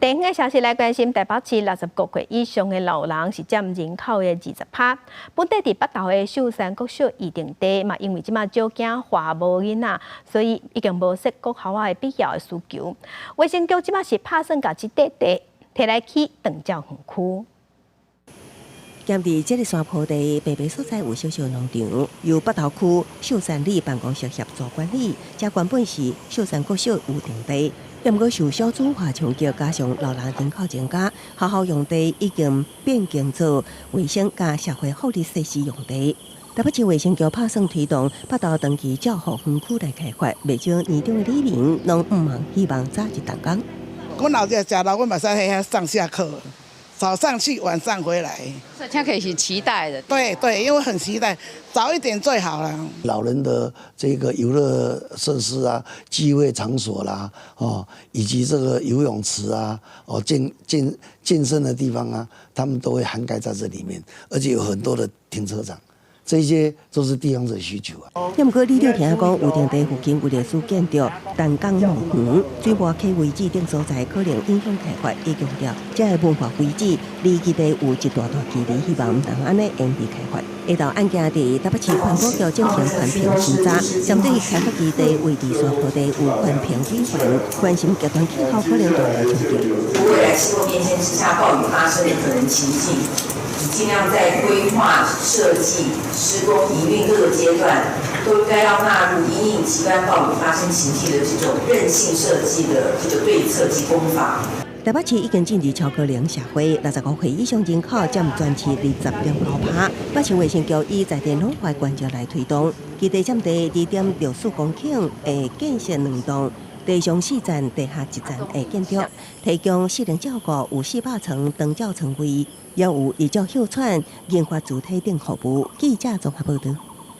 地方的消息來關心，台北市65歲以上的老人是佔人口的20趴。本地佇北投的秀山國小預定地嘛，因為這馬少子化無囡仔，所以已經無設國校仔的必要的需求。衛生局這馬是拍算共這塊地提來起長照園區。踮佇這个山坡地，白白所在有小小農場，由北投區秀山里辦公室協助管理。這原本是秀山國小預定地，毋過受少子化衝擊，加上老人人口增加，學校用地已經變更做衛生佮社會福利設施用地。台北市衛生局拍算推動北投長期照護園區來開發，袂少年長的里民攏向望希望早日動工。阮老者食老，阮嘛使喺遐上下課。早上去，晚上回來。這可以是期待的。對對，因為很期待，早一點最好了。老人的這個遊樂設施啊、聚會場所啦，哦，以及這個游泳池啊、哦健身的地方啊，他們都會涵蓋在這裡面，而且有很多的停車場。這些都是地方的需求啊。毋過里長聽講，預定地附近有歷史建築淡江墓園、水磨溪遺址等所在，可能影響開發。伊強調，這个文化遺址離基地有一大段距離，希望毋通按呢延遲開發。下晝案件佇台北市環保局進行環評審查，針對開發基地位置山坡地有環評委員關心極端氣候可能帶來衝擊。未來氣候變遷之下，暴雨發生的可能情境，盡量在規劃、設計、施工、營運各個階段，都應該要納入因應極端暴雨發生情境的這種韌性設計的這個對策及工法。台北市已經進入超高齡社會，65歲以上人口佔全市20.9%。北市衛生局以在地老化觀念來推動，基地佔地2.64公頃，會建設兩棟地上四層、地下一層的建築，提供適齡照顧有400床長照床位，也有日照休喘、銀髮主體等服務。記者綜合報導。